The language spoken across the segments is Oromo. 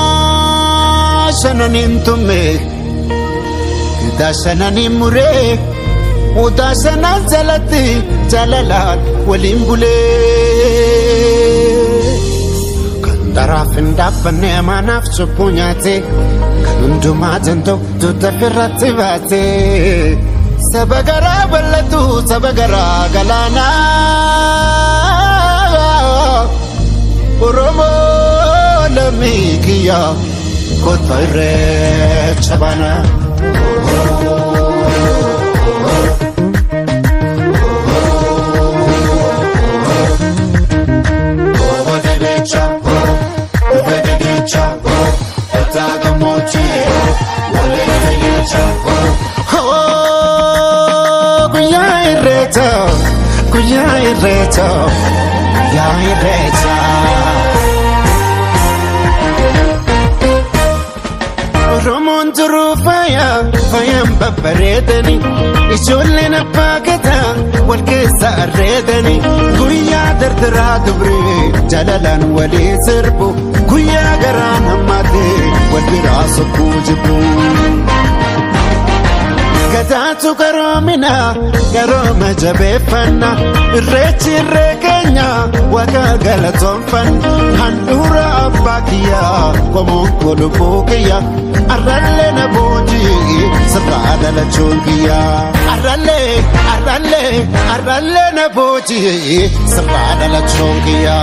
Gadaa shananiin tumme, gadaa shananiin muree, odaa shanan jalatti jaalalaan waliin bulee. Kan daraaf hin dhaabbanne amaanaaf cubbuu nyaate, kan hundumaa danda'u tuuta firratti baate. Saba garaa bal'atu saba garaa galaanaa. Oromoo lammii kiyya kottu irreecha baana. Guyyaa irreecha, guyyaa irreecha, guyyaa irreecha. Oromoon turuu faaya, faayaan babbareedani. Ijoolleen abbaa gadaa wal keessa arreedani. Guyyaa dardaraa dubree jaalalaan walii sirbu. Guyyaa garaan hammaatee wal biraa sokkuu jibbu. Gadaatu garoomina garooma jabeeffanna. Irreechi irree keenya waaqa galatoonfanna. Handhuura abbaa kiyyaa qomoon koo lubbuu kiyya. Arrallee na boojii sirraa dhalachuun kiyya. Arrallee arrallee arrallee na boojii sirraa dhalachuun kiyya.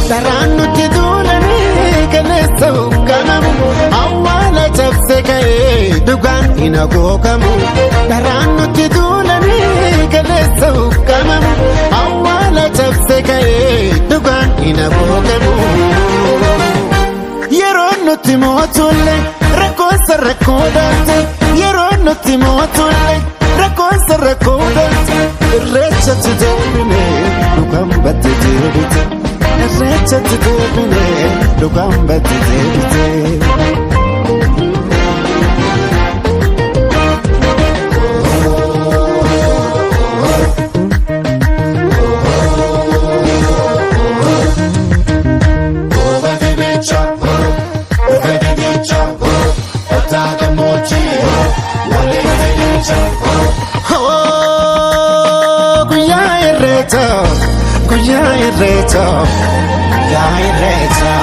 Daraan nuti duulanii kaleessa hogganamu, awwaala cabsee ka'ee dhugaan hin hagoogamu. Daraan nuti duulanii kaleessa hogganamu, awwaala cabsee ka'ee dhugaan hin hagoogamu. Yeroo nuti mootulle rakkoonsa rakkoo daalte, yeroo nuti mootulle rakkoonsa rakkoo daalte, irreechatti deebine dhugaan batte deebite. Irreechatti deebine dhugaan batte deebite. Guyyaa irreecha, guyyaa irreecha, guyyaa irreecha.